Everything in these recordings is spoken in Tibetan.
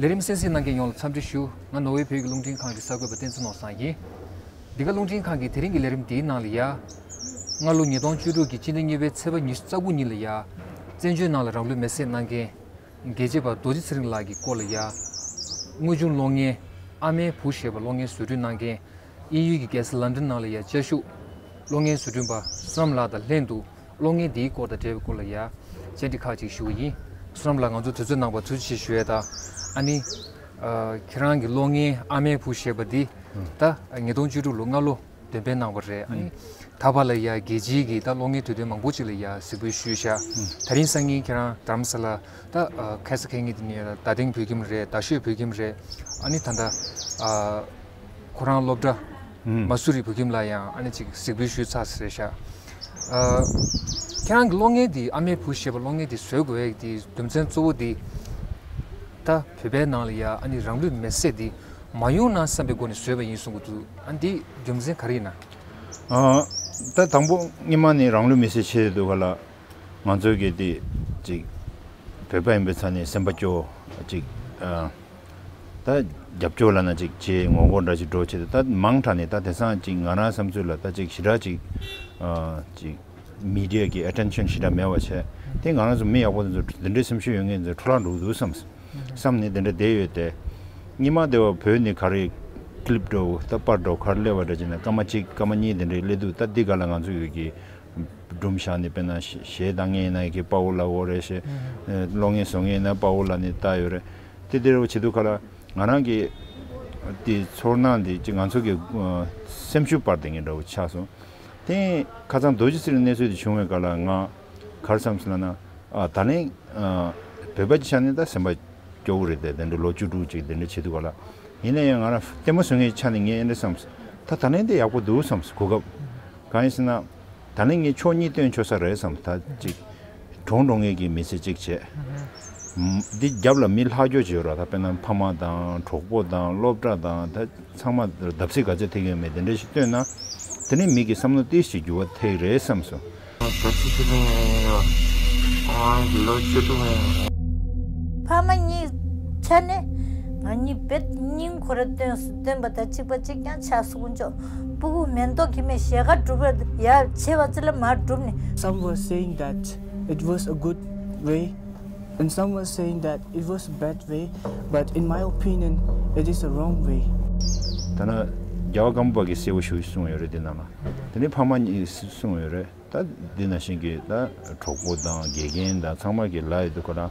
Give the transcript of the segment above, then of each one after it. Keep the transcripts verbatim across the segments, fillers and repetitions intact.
ལས་རིམ་གསན་གཟིགས་གནང་མཁན་ཡོངས་ལ་འཚམས་འདྲི་ཞུ། ང་ནོར་ཝེ་བོད་ཀྱི་རླུང་འཕྲིན་ཁང་གི་གསར་འགོད་པ་བསྟན་འཛིན་ནོར་བཟང་ཡིན། འདི་ག་རླུང་འཕྲིན་ཁང་གི་དེ་རིང་གི་ལས་རིམ་འདིའི་ནང་ལ་ཡ། སྔ་ལོ་ཉིས་སྟོང་བཅུ་དྲུག་གི་སྤྱི་ཟླ་གཉིས་པའི་ཚེས་པ་ཉི་ཤུ་རྩ་དགུ་ཉིན་ལ་ཡ། བཙན་བྱོལ་ནང་ལ་རང་ལུས་མེར་སྲེག་གནང་མཁན། རྒྱལ་གཅེས་པ་རྡོ་རྗེ་ཚེ་རིང་ལགས་ཀྱི་སྐོར་ལ་ཡ། དངོས་བྱུང་གློག་བརྙན་ཨ་མའི་བུ་ཞེས་པ་གློག་བརྙན་བཟོ་སྐྲུན་གནང་མཁན། དབྱིན་ཡུལ་གྱི་རྒྱལ་ས་ལན་ཌན་ནང་ལ་ཡ་བཅའ་བཞུགས། གློག་བརྙན་བཟོ་སྐྲུན་པ་བསོད་ནམས་ལགས་དང་ལྷན་དུ། གློག་བརྙན་འདིའི་སྐོར་དང་འབྲེལ་བའི་སྐོར་ལ་ཡ། བཅར་འདྲི་ཁག་ཅིག་ཞུ་གི་ཡིན། བསོད་ནམས་ལགས་ང་ཚོ་དུས་ཚོད་གནང་བར་ཐུགས་རྗེ་ཆེ་ཞུ་ཡས་དང་། ཨ་ནི། ཨ། ཁྱེད་རང་གི་གློག་བརྙན་ཨ་མའི་བུ་ཞེས་པ་འདི། ད་ཉིས་སྟོང་བཅུ་དྲུག་ལོ་སྔ་ལོ་འདོན་སྤེལ་གནང་བ་རེད། ཨ་ནི། ད་བར་ལ་ཡ་རྒྱལ་སྤྱིའི་གི་ད་གློག་བརྙན་དུས་སྟོན་མང་པོ་ཅིག་ལ་ཡ་གཟིགས་འབུལ་ཞུས་ཤག་ད་རིང་སང་ཉིན་ཁྱེད་རང་རྡ་རམ་ས་ལ་ད། ཨ། ཁ་སང་ཁ་ཉིན་དེ་ནས་རྡ་སྟེང་བོད་ཁྱིམ་རེད། རྡ་ཤོད་བོད་ཁྱིམ་རེད། ཨ་ནི་ད་ལྟ། ཨ། ཁོ་རང་སློབ་གྲྭ་ཨུམ། མ་སུ་རི་བོད་ཁྱིམ་ལ་ཡང་ཨ་ནི་ཅིག་གཟིགས་འབུལ་ཞུས་ཚར་ཟེར་ཤག་ཨ། ཁྱེད་རང་གི་གློག་བརྙན་འདི་ཨ་མའི་བུ་ཞེས་པ་གློག་བརྙན་འདི་བཟོ་དགོས་ཡས་འདི་རྒྱུ་མཚན་གཙོ་བོ་འདི། ད་བོད་པའི་ནང་ལ་ཡ་ཨ་ནི་རང་ལུས་མེར་སྲེག་འདི་མ་ཡོང་ན་བསམ་པའི་སྒོ་ནས་བཟོས་པ་ཡིན་གསུང་གི་འདུག་ཨ་འདི་རྒྱུ་མཚན་ག་རེ་ཡིན་ན། ཨ། ད་དང་པོ་སྔོན་མ་ནས་རང་ལུས་མེར་སྲེག་བྱས་འདུག་ག་ལ། ང་ཚོའི་གི་དེ་ཅིག་བོད་པ་ཡིན་པའི་ཆ་ནས་སེམས་པ་སྐྱོ་ཅིག་ཨ། ད་རྒྱབ་སྐྱོར་ལབ་ན་ཅིག་བྱས་ངོ་རྒོལ་འདྲ་ཅིག་འགྲོ་བྱས་ཏེ། ད་མང་དྲགས་ནས་ད་དེང་སང་ཅིག་ང་རང་བསམ་ཚུལ་ལ་ད་ཅིག་ཞེ་དྲག་ཅིག་ཨ། ཅིག་མི་ཌི་ཡ་གི་ཨེ་ཊེན་ཤན་ཞེ་དྲག་མེད་པ་བྱས་ཏེ། ང་རང་ཚོ་མི་ཡག་པོ་དེ་ཚོ་འདི་འདྲའི་སེམས་ཤུགས་ཡོད་མཁན་ཚོ་འཕྲོ་བརླག་འགྲོ་གི་འདུག་བསམ། བསམ་ནས་དེ་འདྲ་བསྡད་ཡོད་དེ། སྔོན་མ་དེ་བ་བོད་ནས་ག་རེ་ཀི་ལིབ་འདྲ་བོ་ད་པར་འདྲ་བོ་ག་རེ་སླེབས་པ་འདྲ་བྱས་ན་སྐར་མ་གཅིག་སྐར་མ་གཉིས་དེ་འདྲའི་སླེབས་འདུག་ད་འདི་ག་ལ་ང་ཚོ་ཡོད་ཀྱི་སྒྲུང་བཞག་ནས། དཔེར་ན་གཞས་གཞས་བཏང་མཁན་ཡིན་ན་ཡི་གེ་དཔའ་བོ་ལབ་ཡོད་རེད། གཞས་ཨུམ། གློག་བརྙན་བཟོ་མཁན་ཡིན་ན་དཔའ་བོ་ལབ་ནས་བཏགས་ཡོད་རེད། དེ་དེ་འདྲ་བོ་བྱེད་དུས་ག་ལ་ང་རང་གི་དེ་ཚོར་སྣང་དེ་ཅིག་ང་ཚོ་གི་ཨ། སེམས་ཤུགས་སྤར་བསྡད་མཁན་འདྲ་བོ་ཆགས་སོང་། དེ་ཁ་སང་རྡོ་རྗེ་ཚེ་རིང་གནས་ཚུལ་དེ་བྱུང་བའི་སྐབས་ལ་ང་ག་རེ་བསམ་སོང་ལབ་ན། ཨ། ད་ལན་ཨ། བོད་པ་ཅིག་ཆགས་ནས་ད་སེམས་པ་སྐྱོ་བོ་རེད་དེ། དེ་འདྲ་ལོ་བཅུ་དྲུག་ཅིག་དེ་འདྲ་བྱེད་དུས་ག་ལ། ཡིན་ན་ཡང་ང་རང་ལྟད་མོ་བཟོ་མཁན་ཆགས་ནས་ངས་ཨེ་འདྲ་བསམ། ད་ད་ལན་དེ་ཡག་པོ་འདུག་བསམ། གོ་སྐབས་གང་ཡིན་ཟེར་ན། ད་ལན་ངས་ཕྱོགས་གཉིས་སྟོན་ཆོག་ས་རེད་བསམ། ད་ཅིག་གྲོངས་འགྲོ་མཁན་གྱི་མི་ཚེ་གཅིག་བྱས། འདི་རྒྱབ་ལ་མི་ལྷག་སྐྱོ་ཅིག་ཡོད་ར། ད་དཔེར་ན་ཕ་མ་དང་གྲོགས་པོ་དང་སློབ་གྲྭ་དང་ད་ཚང་མ་བརྡབ་གསིག་ག་ཚོད་ཐེབས་ཀྱི་ཡོད་མེད་དེ་འདྲ་ཞིག་སྟོན་ན། དེ་ནས་མི་གི་བསམ་བློ་ཏོག་ཙམ་འགྱུར་བ་ཐེབས་རེད་བསམ་སོང་། ད་ཅི་ཞིག་ཡིན་ཡོད། ཨང་ལོ་བཅུ་དྲུག་ཡིན། ཕ་མ་གཉིས་ཆ་ནས་ང་གཉིས་བེད་སྙིང་ཁོ་ར་སྟོན་སུ་སྟོན་པ་དང་གཅིག་པ་གཅིག་རྐྱང་ཆགས་སུ་ཀུན་ཅོག་སྤུ་གུ་མེ་ཏོག་གི་མེ་ཞལ་ཁ་སྒྲུབ་པར་ཡ་བྱེད་པ་ཙི་ལ་མར་སྒྲུབ་ནས། Some were saying that it was a good way, and some were saying that it was a bad way, but in my opinion, it is a wrong way. ད་ན་རྒྱལ་བ་སྒམ་པོ་པ་གིས་གསལ་པོ་ཞུ་གསུངས་ཡོད་རེད། དེ་ནང་ལ་དེ་ནས་ཕ་མ་གཉིས་གསུངས་ཡོད་རེད། ད་འདི་ནང་བཞིན་གྱི་ད་གྲོགས་པོ་དང་དགེ་རྒན་དང་ཚང་མ་གི་ལབ་ཡོད་དུས་ཁོ་རང་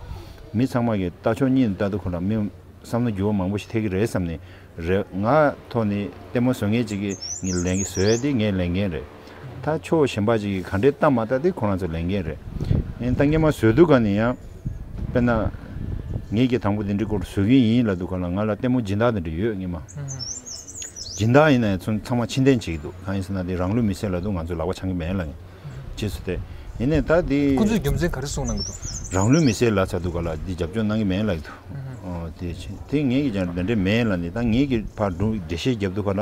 མི་ཚང་མ་གི་ལྟ་ཕྱོགས་གཉིས་ནས་ལྟ་དུས་ཁོ་རང་མི་བསམ་བློ་འགྱུར་བ་མང་པོ་ཞིག་ཐེབས་ཀྱི་རེད་བསམ་ནས་རེད། ང་ཐོག་ནས་ལྟད་མོ་བཟོ་མཁན་ཅིག་གིས་ངས་ལས་འགན་བཟོ་ཡ་དེ་ངའི་ལས་འགན་རེད། ད་ཕྱོགས་གཞན་པ་ཅིག་གིས་ག་འདྲས་ལྟ་མ་ལྟ་དེ་ཁོ་རང་ཚོའི་ལས་འགན་རེད། ཨེ་ད་སྔོན་མ་བཟོ་དུས་ག་ནས་ཡང་དཔེར་ན་ངས་ཀྱི་དང་པོ་དེ་འདྲའི་སྐོར་བཟོ་གི་ཡིན་ལབ་དུས་ཁོ་རང་ང་ལ་ལྟད་མོ་སྦྱིན་བདག་དེ་འདྲ་ཡོད་སྔོན་མ། སྦྱིན་བདག་ཡིན་ན་ཡང་ཚང་མ་ཕྱིར་འཐེན་བྱེད་ཀྱི་འདུག་གང་ཡིན་ཟེར་ན་དེ་རང་ལུས་མེར་སྲེག་ལབ་དུས་ང་ཚོས་ལག་པ་འཆང་གི་མེད་ལབ་མཁན་རྗེས་སུ་དེ། ཡིན་ནའི་ད་དེ་ཁོ་ཚོས་རྒྱུ་མཚན་ག་རེ་གསུངས་གནང་གི་འདུག་རང་ལུས་མེར་སྲེག་ལབ་ཚར་དུས་ག་ལ་འདི་རྒྱབ་སྐྱོར་གནང་གི་མེད་ལབ་ཀྱི་འདུག་ཨོ་དེ་ཆེ་དེ་ངེད་ཀྱི་ཀྱང་དེ་འདྲ་མེད་ལབ་ནས། ད་ངེད་ཀྱི་ཕར་སྒྲུང་འགྲེལ་བཤད་རྒྱབ་དུས་ག་ལ་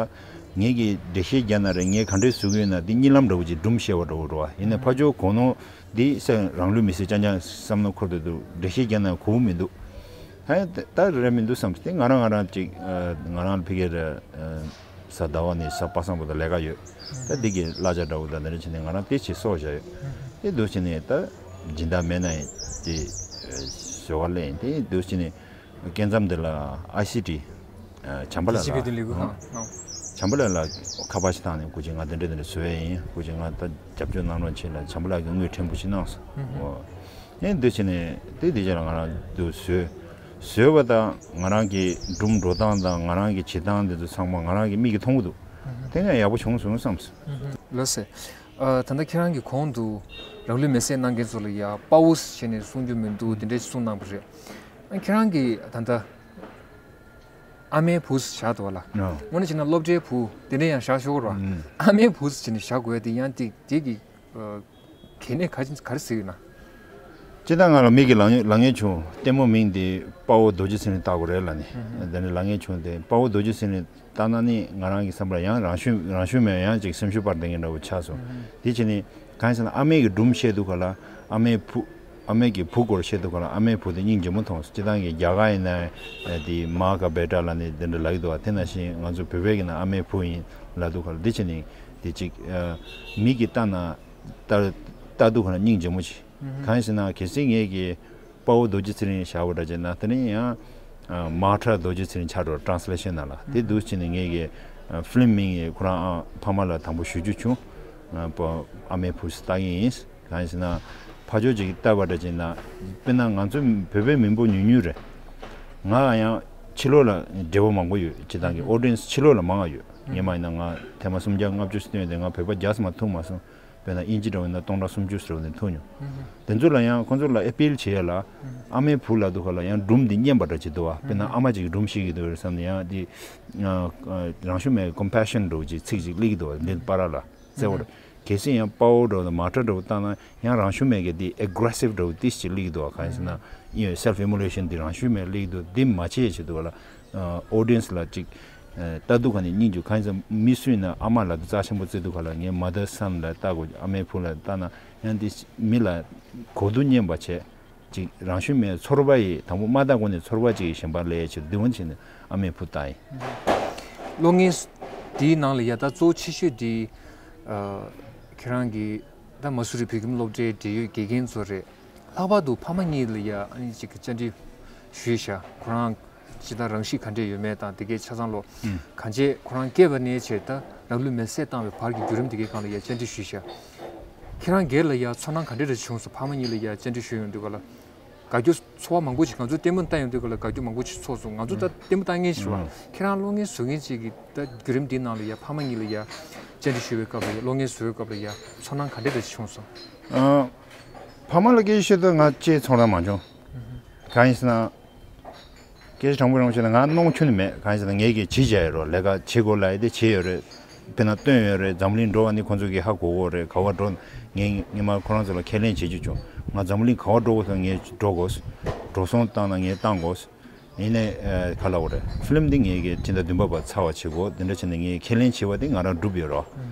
ངེད་ཀྱི་འགྲེལ་བཤད་རྒྱབ་ན་རེད། ངས་ག་འདྲས་བཟོ་གི་ཡོད་ན་འདི་གཉིད་ལམ་འདྲ་བོ་ཅིག་སྒྲུང་བཤད་པ་འདྲ་བོ་འགྲོ་བ་ཡིན་ནའི་ཕར་ཕྱོགས་གོ་ནོར་འདི་སེ་རང་ལུས་མེར་སྲེག་རྐྱང་རྐྱང་བསམ་བློ་འཁོར་དུས་འདུག་འགྲེལ་བཤད་རྒྱབ་ན་གོ་གི་མི་འདུག་ད་ད་རེད་མི་འདུག་བསམ་སྟེ། ང་རང་ང་རང་ཅིག་ང་རང་ཕ་གིར་གཟའ་ཟླ་བ་ནས་གཟའ་པ་སངས་པ་དང་ལས་ཀ་ཡོད། ད་འདི་གི་གླ་ཆ་འདྲ་བོ་དང་འདི་འདྲ་བྱས་ནས་ང་རང་དེ་བྱེད་སྲོག་བཞག་ཡོད། དེ་འདུག་བྱས་ནས་ད་སྦྱིན་བདག་མེད་ན་ཡང་དེ་བཟོ་ག་ལེན་དེ་འདུག་བྱས་ནས་སྐབས་མཚམས་དེ་ལ་ཨའི་སི་ཊི་བྱམས་པ་ལགས་ལ་ལ་བྱམས་པ་ལགས་ལ་ཁ་པར་ཞིག་བཏང་ནས་སྐུ་མཁྱེན་ང་འདི་འདྲ་འདི་འདྲ་བཟོ་ཡས་ཡིན། སྐུ་མཁྱེན་ང་ད་རྒྱབ་སྐྱོར་གནང་རོགས་བྱེད་ལ་བྱམས་པ་ལགས་ཀྱིས་དངུལ་ཕྲན་བུ་ཞིག་གནང་སོང་། ཨེ་འདི་བྱས་ནས་དེ་དེ་རྗེས་ལ་ང་རང་འདུག་བཟོས། བཟོས་པ་དང་ང་རང་གི་སྒྲུང་འགྲོ་སྟངས་དང་ང་རང་གི་བྱེད་སྟངས་འདི་ཚོ་ཚང་མ་ང་རང་གི་མིག་གིས་མཐོང་གི་འདུག་དེ་ནས་ཡག་པོ་བྱུང་སོང་བསམ་སོང་། ལགས་སེ། ཨ། ད་ལྟ་ཁྱེད་རང་གིས་གོང་དུ་རང་ལུས་མེར་སྲེག་གནང་མཁན་ཚོ་ལ་ཡ་དཔའ་བོ་ཟེར་ནས་གསུང་རྒྱུ་མི་འདུག་དེ་འདྲས་གསུངས་གནང་བ་རེད། ཨ། ཁྱེད་རང་གིས་ད་ལྟ་ཨ་མའི་བུ་ཟེར་བཞག་འདུག་བ་ལ། ཨ། དངོས་གནས་བྱས་ན་སློབ་གྲྭའི་བུ་དེ་འདྲས་ཡང་བཞག་ཆོག་གི་རེད་བ། ཨ་མའི་བུ་ཟེར་ནས་བཞག་དགོས་ཡ་དེ་ཡང་དེ་དེ་གི་ཨ། གལ་གནད་ག་ག་རེ་ཟེར་ཡོད་ན། སྤྱིར་བཏང་ང་ལ་མིག་གིས་ལབ་ལབ་མཁན་བྱུང་། ལྟད་མོ་མིང་དེ་དཔའ་བོ་རྡོ་རྗེ་ཚེ་རིང་བཏགས་དགོས་རེད་ལབ་ནས། དེ་ནས་ལབ་མཁན་བྱུང་སྟེ་དཔའ་བོ་རྡོ་རྗེ་ཚེ་རིང་བཏགས་ན་ནི་ང་རང་གི་བསམ་པར་ཡང་རང་ཤུགས་རང་ཤུགས་མེད་ཡང་ཅིག་སེམས་ཤུགས་སྤར་བསྡད་མཁན་འདྲ་བོ་ཆགས་སོང་། དེ་བྱས་ནས་གང་ཡིན་ཟེར་ན་ཨ་མའི་གི་སྒྲུང་བཤད་དུས་ག་ལ་ཨ་མའི་བུ་ ཨ་མའི་གི་བུ་སྐོར་བཤད་དུས་སྒང་ལ་ཨ་མའི་བུ་དེ་སྙིང་རྗེ་མོ་མཐོང་སོང་། སྤྱིར་བཏང་གི་རྒྱ་གར་ཡིན་ན་དེ་མ་ག་བེ་ཊ་ལབ་ནས་དེ་འདྲ་ལབ་ཀྱི་འདུག་བ། དེ་ནང་བཞིན་ང་ཚོ་བོད་པའི་གི་ན་ཨ་མའི་བུ་ཡིན་ལབ་དུས་སྒང་ལ། འདི་བྱས་ནས་དེ་ཅིག་མི་གི་ལྟ་ན་ལྟ་ལྟ་དུས་སྒང་ལ་སྙིང་རྗེ་མོ་ཅིག་གང་ཡིན་ཟེར་ན། གལ་སྲིད་ངས་ཀྱི་དཔའ་བོ་རྡོ་རྗེ་ཚེ་རིང་བཞག་པ་འདྲ་བྱས་ན། དེ་ནས་ཡང་མ་ཊ་རྡོ་རྗེ་ཚེ་རིང་ཆགས་འགྲོ། ཊ་རན་སི་ལེ་ཤན་ནང་ལ་དེ་འདུག་བྱས་ནས་ངས་ཀྱི་ཕི་ལིམ་མིང་ཡི་ཁོ་རང་ཨ་ཕ་མ་ལ་དང་པོ་ཞུ་རྒྱུ་བྱུང་། ཨ་ཨ་མའི་བུ་ལྟ་གི་ཡིན། གང་ཡིན་ཟེར་ན། ཕར་ཕྱོགས་ཅིག་ལྟ་བ་འདྲ་བྱས་ན། དཔེར་ན་ང་ཚོ་བོད་པའི་མི་འབོར་ཉུང་ཉུང་རེད། ང་ཡང་ཕྱི་ལོགས་ལ་འབྲེལ་བ་མང་པོ་ཡོད། སྤྱིར་བཏང་གི་ཨོ་ཌི་ཡེན་སི་ཕྱི་ལོགས་ལ་མང་ང་ཡོད། སྔོན་མ་ཡིན་ན་ང་ཐེངས་མ་སུམ་བརྒྱ་ལྔ་བཅུ་སྟོན་ཏེ་ང་བོད་པ་བརྒྱ་ཙམ་མ་ཐུག་མ་སོང་། དཔེར་ན་དབྱིན་ཇི་འདྲ་བོ་ཡིན་ན་སྟོང་ཕྲག་སུམ་ཅུ་ཟེར་བ་ནས་ཐུག་མྱོང་། དེ་ཚོ་ལ་ཡང་ཁོང་ཚོ་ལ་ཨེ་པིལ་བྱེད་ཡ་ལ། ཨ་མའི་བུ་ལབ་དུས་སྒང་ལ་ཡང་སྒྲུང་འདི་སྙན་པ་འདྲ་ཅིག་འདུག་བ། དཔེར་ན་ཨ་མ་ཅིག་གིས་སྒྲུང་བཤད་ཀྱི་འདུག་རེད་བསམ་ནས། ཡང་འདི་ཨ་ཨ་རང་བྱུང་མའི་ཀོམ་པེ་ཤན་འདྲ་བོ་ཅིག་ཚིག་ཅིག་སླེབས་ཀྱི་འདུག་བ། འདི་བར་ལ་གསལ་བོར། གལ་སྲིད་ཡང་དཔའ་བོ་འདྲ་བོ་དང་མ་ཊ་འདྲ་བོ་བཏང་ན་ཡང་རང་བྱུང་མའི་གི་འདི་ཨེ་གྷི་རེ་སིབ་འདྲ་བོ་ཏིས་ཅིག་སླེབས་ཀྱི་འདུག་བ། གང་ཡིན་ཟེར་ན། ཨིན་སེལ་ཕི་ཨི་མོ་ལེ་ཤན་འདི་རང་བྱུང་མའི་སླེབས་ཀྱི་འདུག་འདི་མ་བྱེད་ཡ་ཆེད་དུ་བ་ལ། ཨོ་ཌི་ཡེན་སི་ལ་ཅིག་ལྟ་དུས་སྒང་ནས་སྙིང་རྗེ། གང་ཡིན་ཟེར་ན་མི་སུ་ཡིན་ན་ཨ་མ་ལབ་དུས་རྩ་ཆེན་པོ་བརྩི་དུས་སྒང་ལ། ངས་མ་དར་སན་ལ་ལྟ་དགོས། ཨ་མའི་བུ་ལ་ལྟ་ན་ཡང་འདི་མི་ལ་གོ་བསྡུར་སྙན་པ་བྱས། ཅིག་རང་བྱུང་མའི་ཚོར་བ་ཡི་དང་པོ་མ་ལྟ་གོང་ནས་ཚོར་བ་ཅིག་གཞན་པ་སླེབས་ཡ་ཆེད་དུ། འདི་འོ་བྱས་ནས་ཨ་མའི་བུ་ལྟ་ཡིན། གློག་བརྙན་འདིའི་ནང་ལ་ཡ་ད་གཙོ་བོ་ཆེ་ཤོས་འདི་ཨ་ཁྱེད་རང་གི་ད་མ་སུ་རི་བོད་ཁྱིམ་སློབ་གྲྭའི་འབྲེལ་ཡོད་དགེ་རྒན་ཚོ་རེད། ལྷག་པར་དུ་ཕ་མ་གཉིས་ལ་ཡ་ཨ་ནི་ཅིག་གི་བཅར་འདྲི་ཞུས་ཤག་ཁོ་རང་ཅི་ལྟར་རང་གཤིས་ག་འདྲས་ཡོད་མེད་དང་། དེ་གའི་ཆ་ཚང་ལོ། ཨུམ། གང་བྱས་ཁོ་རང་སྐྱེས་པ་ནས་བྱས་ད་རང་ལུས་མེར་སྲེག་བཏང་བའི་བར་གྱི་བརྒྱུད་རིམ་དེ་གའི་སྒང་ལ་ཡ་བཅར་འདྲི་ཞུས་ཤག་ཁྱེད་རང་སྒེར་ལ་ཡ་ཚོར་སྣང་ག་འདྲས་རེ་བྱུང་སོང་། ཕ་མ་གཉིས་ལ་ཡ་བཅར་འདྲི་ཞུས་ཡོང་དུས་སྒང་ལ། དགའ་སྐྱོ་ཚོར་བ་མང་པོ་ཞིག་ང་ཚོ་ལྟད་མོ་ལྟ་ཡོང་དུས་སྒང་ལ་དགའ་སྐྱོ་མང་པོ་ཞིག་ཚོར་སོང་། ང་ཚོ་ད་ལྟད་མོ་ལྟ་མཁན་ཞིག་རེད་བ། ཁྱེད་རང་གློག་བརྙན་བཟོ་མཁན་ཅིག་གིས་ད་བརྒྱུད་རིམ་འདིའི་ནང་ལ་ཡ་ཕ་མ་གཉིས་ལ་ཡ་བཅར་འདྲི་ཞུ་བའི་སྐབས་ལ་ཡ། གློག་བརྙན་བཟོ་བའི་སྐབས་ལ་ཡ་ཚོར་སྣང་ག་འདྲས་རེ་བྱུང་སོང་། ཨ། ཕ་མ་ལ་སྐད་ཆ་བཤད་དུས་ང་ལྕེ་ཚོར་སྣང་མ་བྱུང་། གང་ཡིན་ཟེར་ན། སྐད་ཆ་དྲང་པོ་དྲང་པོ་བཤད་ན་ང་གནོང་ཁྱོན་ནས་མེད། གང་ཡིན་ཟེར་ན་ངས་ཀྱི་བྱེད་བྱ་ཡོད་རོ། ལས་ཀ་བྱེད་དགོས་ལབ་ཡ་དེ་བྱེད་ཡོད་རེད། དཔེར་ན་སྟོན་ཡོད་རེད། འཛམ་གླིང་འགྲོ་བ་ནི་ཁོང་ཚོ་གིས་ཧ་གོ་གོ་རེད། ག་བར་འགྲོ། ངས་སྔོན་མ་ཁོ་རང་ཚོ་ལ་ཁས་ལེན་བྱེད་རྒྱུ་བྱུང་། ང་འཛམ་གླིང་ག་བར་འགྲོ་དགོས་ཟེར་ངས་འགྲོ་དགོས། འགྲོ་སོང་བཏང་ན་ངས་བཏང་དགོས། ཡིན་ནའི་ཨ་ག་ལབ་དགོས་རེད། ཕི་ལིམ་འདི་ངས་ཀྱི་སྤྱི་ཟླ་བདུན་པ་བར་ཚར་བ་བྱེད་དགོས། འདི་འདྲ་བྱས་ནས་ངས་ཁས་ལེན་བྱས་པ་དེ་ང་རང་འགྲུབ་ཡོད་རོ།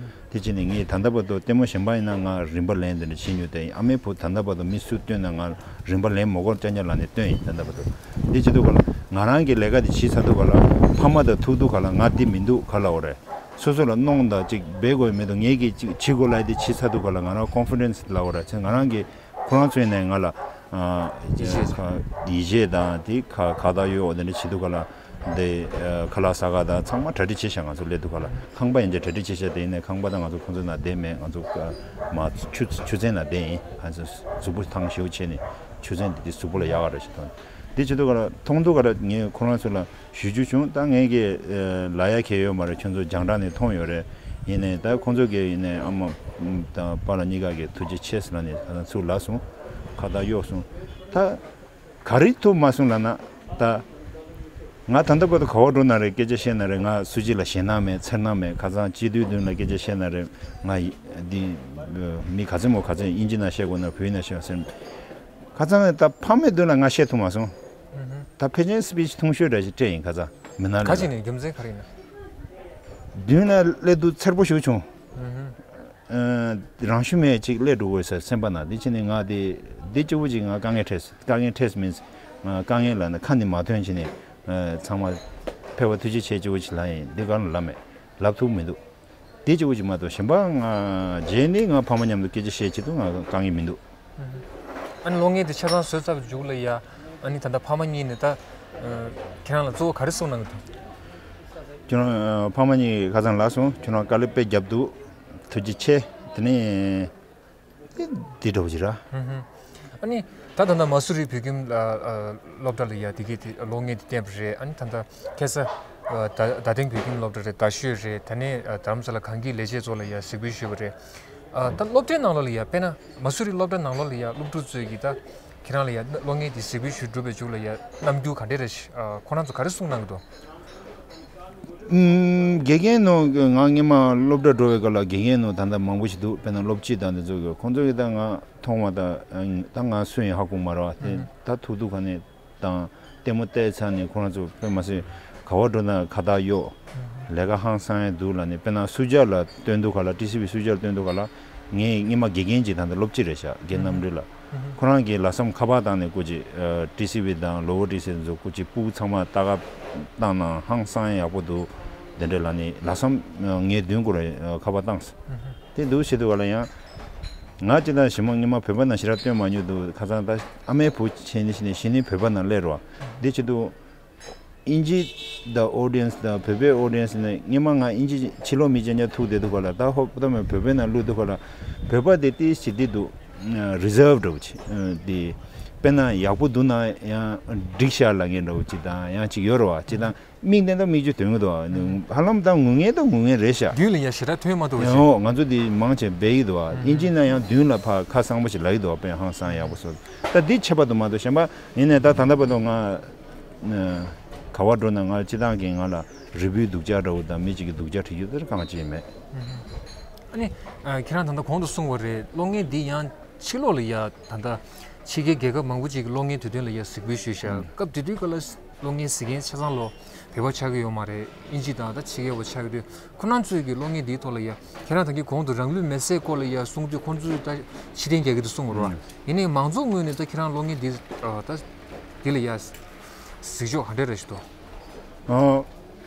དེ་བྱས་ནས་ངས་ད་ལྟ་བར་དུ་ལྟད་མོ་གཞན་པ་ཡིན་ན་ང་རིན་པ་ལེན་དེ་འདྲ་བྱེད་མྱོང་། དེ་ཨ་མའི་བུ་ད་ལྟ་བར་དུ་མི་སུ་བཏོན་ན་ང་རིན་པ་ལེན་མ་དགོས། རྐྱང་རྐྱང་ལབ་ནས་བཏོན་ཡིན། ད་ལྟ་བར་དུ། འདི་བྱེད་དུས་སྒང་ལ་ང་རང་གི་ལས་ཀ་དེ་བྱེད་ཚར་དུས་སྒང་ལ་ཕ་མ་དང་ཐུག་དུས་སྒང་ལ་ང་འདི་མི་འདུག་ག་ལབ་དགོས་རེད། སོ་སོ་ལ་གནོང་དང་ཅིག་འབད་དགོས་མི་འདུག་ངས་ཀྱི་ཅིག་བྱེད་དགོས་ལབ་དེ་བྱེད་ཚར་དུས་སྒང་ལ་ང་རང་ཀོན་ཕི་ཌེན་སི་ལབ་དགོས་རེད། ཚེ་ང་རང་གི་ཁོ་རང་ཚོ་ཡིན་ནའི་ང་ལ་ཨ་ཡིད་ཆེས། ཁ་ཡིད་ཆེས་དང་དེ་ཁ་ཁ་བརྡ་གཡོག་དེ་འདྲ་བྱེད་དུས་སྒང་ལ། དེ་ཨ་ཁ་ལག་ཟ་ག་དང་ཚང་མ་གྲ་སྒྲིག་བྱས་ཤག་ང་ཚོ་སླེབས་དུས་སྒང་ལ། ཁང་པ་ཡིན་ཚེ་གྲ་སྒྲིག་བྱས་ཤག་དེ་ཡིན་ནའི་ཁང་པ་དང་ང་ཚོ་ཁོང་ཚོ་ནང་བསྡད་མེད། ང་ཚོ་ཨ་མ་ཆུ་ཆུ་ཚན་ནང་བསྡད་ཡིན། ང་ཚོ་གཟུགས་པོ་ཐང་ཞེ་པོ་བྱས་ནས་ཆུ་ཚན་དེ་དེ་གཟུགས་པོ་ལ་ཡག་ག་རེད་ཞེས་མཐོང་། དེ་བྱེད་དུས་སྒང་ལ་མཐོང་དུས་སྒང་ལ་ངས་ཁོ་རང་ཚོ་ལ་ཞུ་རྒྱུ་བྱུང་། ད་ངས་ཀྱི་ཨ་ལབ་ཡ་གང་ཡང་ཡོད་མ་རེད། ཁྱོད་ཚོ་རྒྱང་བསྒྲགས་ནས་མཐོང་ཡོད་རེད། ཡིན་ནའི་ད་ཁོང་ཚོ་གིས་ཡིན་ནའི་ཨ་མ་དང་པཱ་ལགས་གཉིས་ཀ་གིས་ཐུགས་རྗེ་ཆེ་ཟེར་ལབ་ནས་ད་ཚུར་ལབ་སོང་། ཁ་བརྡ་གཡོག་སོང་། ད་ག་རེ་ཐུབ་མ་སོང་ལབ་ན། ད་ང་ད་ལྟ་བར་དུ་ག་པར་འགྲོ་ན་རེད། སྐད་ཆ་བཤད་ན་རེད། ང་སུ་གཅིག་ལ་ཞེད་སྣང་མེད། འཚེར་སྣང་མེད། ཁ་སང་སྤྱི་འཐུས་མདུན་ལ་སྐད་ཆ་བཤད་ན་རེད། ང་ཡི་འདི་མི་ག་ཚོད་མོ་ག་ཚོད་དབྱིན་ཇི་ནང་བཤད་དགོས་ན་བོད་ཡིག་ནང་བཤད་ཟེར། ཁ་སང་ནས་ད་ཕ་མའི་མདུན་ལ་ང་བཤད་ཐུབ་མ་སོང་། ཨུ་ཧུ། ད་ཕལ་ཆེར་སི་པི་ཆི་ཐུང་ཤོས་འདྲ་ཞིག་སྤྲད་ཡིན། ཁ་སང་མི་ནང་ག་ལ་ཅིག་ནས་རྒྱུ་མཚན་ག་རེ་ཡིན་ན། མདུན་ལ་སླེབས་དུས་འཚེར་པོ་ཞིག་བྱུང་། ཨུ་ཧུ། ཨ་རང་ཤུགས་མེད་ཅིག་སླེབས་འགྲོ་དགོས་ཟེར་སེམས་པ་ན། དེ་བྱས་ནས་ང་དེ་འདི་གཅིག་པུ་ཅིག་ང་དཀའ་ངལ་འཕྲད། དཀའ་ངལ་འཕྲད་མིན། ང་དཀའ་ངལ་ལ་ནི་ཁ་ནི་མ་ཐོན་བྱས་ནས་ཨ་ཚང་མ་ཕེབས་པ་ཐུགས་རྗེ་ཆེ་གཅིག་པུ་ཅིག་ལབ་ཡིན། འདི་ག་ལ་ལབ་མེད། ལབ་ཐུབ་མི་འདུག་དེ་གཅིག་པུ་ཅིག་མ་གཏོགས་གཞན་པ་ང་རྗེས་ནས་ང་ཕ་མ་མཉམ་དུ་སྐད་ཆ་བཤད་ཆེད་དུ་ང་དཀའ་ངལ་མི་འདུག་ཨ་ནི་གློག་བརྙན་དེ་ཆ་ཚང་བཟོས་ཚར་བའི་མཇུག་ལ་ཡ། ཨ་ནི་ད་ལྟ་ཕ་མ་གཉིས་ནས་ད་ཨ་ཁྱེད་རང་ལ་གཙོ་བོ་ག་རེ་གསུངས་གནང་གི་འདུག་ཁྱོད་རང་ཨ་ཕ་མ་གཉིས་ཁ་སང་ལབ་སོང་། ཁྱོད་རང་དཀའ་ལས་དཔེ་བརྒྱབ་འདུག་ཐུགས་རྗེ་ཆེ། དེ་ནས་དེ་འདྲ་བོ་ཅིག་ར། ཧུམ་ཧུམ། ཨ་ནི་ད་ད་ལྟ་མ་སུ་རི་བོད་ཁྱིམ་ཨ་ཨ་སློབ་གྲྭ་ལ་ཡ་དེ་གའི་དེ་གློག་བརྙན་དེ་བསྟན་པ་རེད། ཨ་ནི་ད་ལྟ་ཁ་སང་ཨ་རྡ་རྡ་སྟེང་བོད་ཁྱིམ་སློབ་གྲྭ་རེད། རྡ་ཤོད་རེད། དེ་ནས་ཨ་རྡ་རམ་ས་ལ་གངས་སྐྱིད་ལས་བྱེད་ཚོ་ལ་ཡ་གཟིགས་འབུལ་ཞུས་པ་རེད། ཨ་ད་སློབ་གྲྭའི་ནང་ལོགས་ལ་ཡ་དཔེར་ན་མ་སུ་རི་སློབ་གྲྭ་ནང་ལོགས་ལ་ཡ་སློབ་ཕྲུག་ཚོས་ཀྱིས་ད་ཁྱེད་རང་ལ་ཡ་གློག་བརྙན་དེ་གཟིགས་འབུལ་ཞུས་གྲུབ་པའི་མཇུག་ལ་ཡ་རྣམ་འགྱུར་ག་འདྲ་རེ་ཞིག་ཨ་ཁོ་རང་ཚོ་ག་རེ་གསུངས་གནང་གི་འདུག་ཨུམ། དགེ་རྒན་ནོ་ང་སྔོན་མ་སློབ་གྲྭ་འགྲོ་བའི་སྐབས་ལ་དགེ་རྒན་ནོ་ད་ལྟ་མང་པོ་ཞིག་འདུག་དཔེར་ན་སློབ་སྤྱི་དང་དེ་ཚོ་གི་ཁོང་ཚོ་གིས་ད་ང་མཐོང་བ་དང་ད་ང་སུ་ཡིན་ཧ་གོ་མ་རེད་བ། དེ་ད་ཐུག་ཐུག་ག་ནས་དང་ལྟད་མོ་བལྟས་ཚར་ནས་ཁོ་རང་ཚོ་དཔེ་མ་སྲིད་ག་པར་འགྲོ་ན་ཁ་བརྡ་གཡོག་ལས་ཀ་ཧང་སང་ཡ་འདུག་ལབ་ནས། དཔེར་ན་སུ་ཇཱ་ལ་སྟོན་དུས་སྒང་ལ། ཊི་སི་ཝི་སུ་ཇཱ་ལ་སྟོན་དུས་སྒང་ལ་ངའི་སྔོན་མ་དགེ་རྒན་ཅིག་ད་ལྟ་སློབ་སྤྱི་རེད་ཤག་རྒན་རྣམ་གྲོལ་ལགས། ཁོ་རང་གིས་ལྷག་བསམ་ཁ་པར་བཏང་ནས་སྐུ་མཁྱེན་ཊི་སི་ཝི་དང་ལོ་ཝར་ཊི་སི་ཝི་ཚོ་སྐུ་མཁྱེན་ཕྲུ་གུ་ཚང་མ་ལྟ་ག་བཏང་ན་ཧང་སང་ཡག་པོ་འདུག་དེ་འདྲ་ལབ་ནས་ལྷག་བསམ་ངའི་མདུན་སྐོར་ཁ་པར་བཏང་སོང་། དེ་འདུག་བྱེད་དུས་ག་ལ་ཡང་། ང་སྤྱིར་བཏང་ཞི་མ་སྔོན་མ་བོད་པ་ནང་ཞེ་དྲག་སྟོན་མ་མྱོང་འདུག་ཁ་སང་ད་ཨ་མའི་བུ་བྱས་ནས་བྱས་ནས་གཞི་ནས་བོད་པ་ནང་སླེབས་རོགས་འདི་བྱེད་དུས། ཨིན་ཇི་དང་ཨོ་ཌི་ཡན་སི་དང་བོད་པའི་ཨོ་ཌི་ཡན་སི་ནི་སྔོན་མ་ང་ཨིན་ཇི་ཕྱི་ལོགས་མི་གཅིག་ཉག་ཐུག་བསྡད་དུས་ག་ལ་ད་ཧོབ་ཏེ་མ་བོད་པའི་ནང་བླུགས་དུས་ག་ལ་བོད་པ་དེ་ཏིས་ཞིག་བསྡད་འདུག་རི་ཟར་བ་འདྲ་བོ་ཅིག་དེ་དཔེར་ན་ཡག་པོ་འདུག་ན་ཡང་འགྲིག་ཤག་ལབ་མཁན་འདྲ་བོ་ཅིག་དང་ཡང་ཅིག་ཡོད་རེད་བ་ཅིག་དང་མིག་ནས་ད་མིག་ཆུ་ཐོན་གི་འདུག་བ་ཧ་ལམ་ད་ངུ་མཁན་ད་ངུ་མཁན་རེད་ཤག་མདུན་ལ་ཡང་ཞེ་དྲག་ཐོན་མ་ཐུབ་པ་ཅིག་ཡང་ང་ཚོ་དེ་མང་ཆེ་འབད་ཡི་འདུག་བ་ཨིན་ཇི་ན་ཡང་མདུན་ལ་ཕར་ཁ་གསང་པོ་ཞིག་ལབ་ཡི་འདུག་བ་དཔེ་ཧང་སང་ཡག་པོ་བཟོ་ད་འདི་ཆད་པ་འདུག་མ་གཏོགས་གཞན་པ་ཡིན་ནས་ད་ད་ལྟ་བར་དུ་ང་ག་བ་འགྲོ་ན་ང་སྤྱི་བཏང་གི་ང་ལ་རི་བོའི་སྡུག་ཅག་འདྲ་བོ་དང་མི་གཅིག་གི་སྡུག་ཅག་བྲིས་རྒྱུ་དེར་གང་ཅི་མེད། ཨ་ནི་ཁྱེད་རང་ད་ལྟ་གོང་དུ་གསུངས་པ་རེད་གློག་བརྙན་འདི་ཡང་ཕྱི་ལོགས་ལ་ཡ་ད་ལྟ་ཕྱི་རྒྱལ་རྒྱལ་ཁབ་མང་པོ་ཅིག་གི་གློག་བརྙན་དུས་སྟོན་ལ་ཡ་གཟིགས་འབུལ་ཞུས་ཤག་སྐབས་དེ་དུས་ག་ལ་གློག་བརྙན་གཟིགས་མཁན་ཆ་ཚང་ལོ་བོད་པ་ཆགས་ཀྱི་ཡོད་མ་རེད་ཨིན་ཇི་དང་ད་ཕྱི་རྒྱལ་བ་ཆགས་ཀྱི་དུས་ཁོ་རང་ཚོས་ཀྱི་གློག་བརྙན་འདིའི་ཐོག་ལ་ཡ་ཁྱེད་རང་ད་གིན་གོང་དུ་རང་ལུས་མེར་སྲེག་སྐོར་ལ་ཡ་གསུངས་དུས་ཁོང་ཚོས་ད་ཕྱི་རྟེན་རྒྱག་གི་འདུག་གསུངས་པ་རེད་བ། ཡིན་ནའི་མང་ཚོགས་ངོས་ནས་ད་ཁྱེད་རང་གློག་བརྙན་འདི་ད་འདི་ལ་ཡ་གཟིགས་ཕྱོགས་ག་འདྲ་རེད་ཞུ་དོ། ཨོ།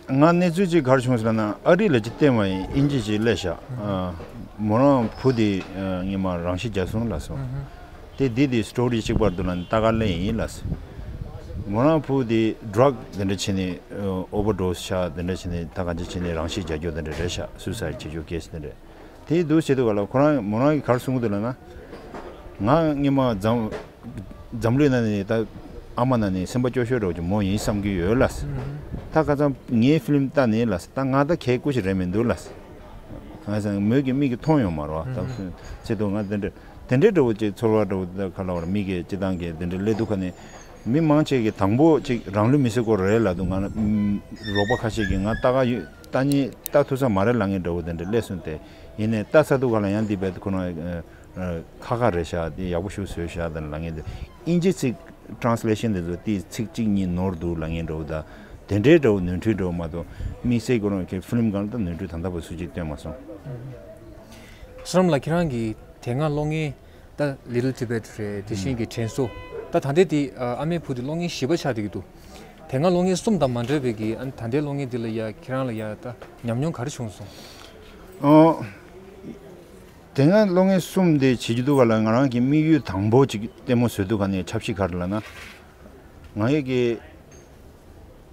ང་གནས་ཚུལ་ཅིག་ག་རེ་བྱུང་ཟེར་ན་ཨ་རི་ལ་ཅིག་བལྟས་མ་ཡིན་ཨིན་ཇི་ཅིག་སླེབས་ཤག་ཨ། མོ་རང་བུ་དེ་ཨ། སྔོན་མ་རང་ཤི་རྒྱག་སོང་ལབ་སོང་། དེ་འདི་དེ་སི་ཊོ་རི་གཅིག་པར་འདུག་ལ་ནི་ལྟ་ག་སླེབས་ཡིན་ལབ་སོང་། མོ་རང་བུ་དེ་ཌྲག་དེ་འདྲ་བྱས་ནས་ཨོ་ཝར་ཌོ་སི་ཆགས་དེ་འདྲ་བྱས་ནས་ད་ག་འདྲ་བྱས་ནས་རང་ཤི་རྒྱག་རྒྱུ་དེ་འདྲ་རེད་ཤག་སུའི་སའིཌ་བྱེད་རྒྱུ་ཀེ་སི་དེ་འདྲ། དེ་འདུག་བྱེད་དུས་ག་ལ་ཁོ་རང་མོ་རང་གིས་ག་རེ་གསུང་གི་འདུག་ལབ་ན། ང་སྔོན་མ་འཛམ་འཛམ་གླིང་ནང་ནས་ད་ཨ་མ་ནང་ནས་སེམས་པ་སྐྱོ་ཤོས་འདྲ་བོ་ཅིག་མོ་ཡིན་བསམ་གྱི་ཡོད་ལ། ད་ཁ་སང་ངའི་ཕི་ལིམ་ལྟ་ནས་ལ་ད་ང་ད་ཁྱེད་སྐུ་ཞིག་རེད་མི་འདུག་ལ། ང་སང་མོས་ཀྱི་མིག་གིས་མཐོང་ཡོང་མ་རེད་བ་ད་བྱེད་དུས་ང་དེ་འདྲ་དེ་འདྲའི་འདྲ་བོ་ཅིག་ཚོར་བ་འདྲ་བོ་ད་ག་ལ་བར་མིག་གིས་སྤྱི་བཏང་གི་དེ་འདྲ་སླེབས་འདུག་ག་ནས་མི་མང་ཆེ་གིས་དང་པོ་ཅིག་རང་ལུས་མེར་སྲེག་སྐོར་རེད་ལབ་འདུག་ང་རོགས་པ་ཁ་ཤས་ཀྱིས་ང་ལྟ་ག་ཡོད་ལྟ་ཉེས་ལྟ་ཐུབ་ས་མ་རེད་ལབ་མཁན་འདྲ་བོ་དེ་འདྲ་སླེབས་སོང་སྟེ་ཡིན་ནའི་ལྟ་ཚར་དུས་ག་ལ་ཡང་འདི་རྦད་དེ་ཁོ་ན། ཁ་ཁ་རེད་ཤག་དེ་ཡག་པོ་ཞིག་བཟོས་ཤག་དང་ལབ་མཁན་དེ་ཨིན་ཇི་ཚིག་ཊ་རན་སི་ལེ་ཤན་དེ་ཚོ་དེ་ཚིག་གཅིག་གཉིས་ནོར་འདུག་ལབ་མཁན་འདྲ་བོ་དང་དེ་འདྲའི་འདྲ་བོ་ནོར་འཁྲུལ་འདྲ་བོ་མ་གཏོགས་དམིགས་བསལ་ཁོ་རང་གི་ཕི་ལིམ་སྒང་ལ་ད་ནོར་འཁྲུལ་ད་ལྟ་བར་སུ་གཅིག་བཏོན་མ་སོང་། བསོད་ནམས་ལགས་ཁྱེད་རང་གིས་དེ་སྔ་གློག་བརྙན་ད་Little Tibet་རེད་དེ་བཞིན་གྱི་དྲན་གསོ་ད་ད་ལྟའི་དེ་ཨ་མའི་བུ་དེ་གློག་བརྙན་བཞི་པ་ཆགས་བསྡད་ཀྱི་འདུག་དེ་སྔ་གློག་བརྙན་གསུམ་དང་མ་འདྲ་བའི་གི་ཨ་ནི་ད་ལྟའི་གློག་བརྙན་འདི་ལ་ཡ་ཁྱེད་རང་ལ་ཡ་ད་ཉམས་མྱོང་ག་རེ་བྱུང་སོང་། ཨོ། དེ་སྔ་གློག་བརྙན་གསུམ་དེ་བྱེད་ཀྱི་འདུག་ག་ལ་ང་རང་གི་དམིགས་ཡུལ་དང་པོ་ཅིག་ལྟད་མོ་བཟོས་འདུག་ག་ནས་ཆབ་སྲིད་ག་རེ་ལབ་ན། ང་ཡི་གི་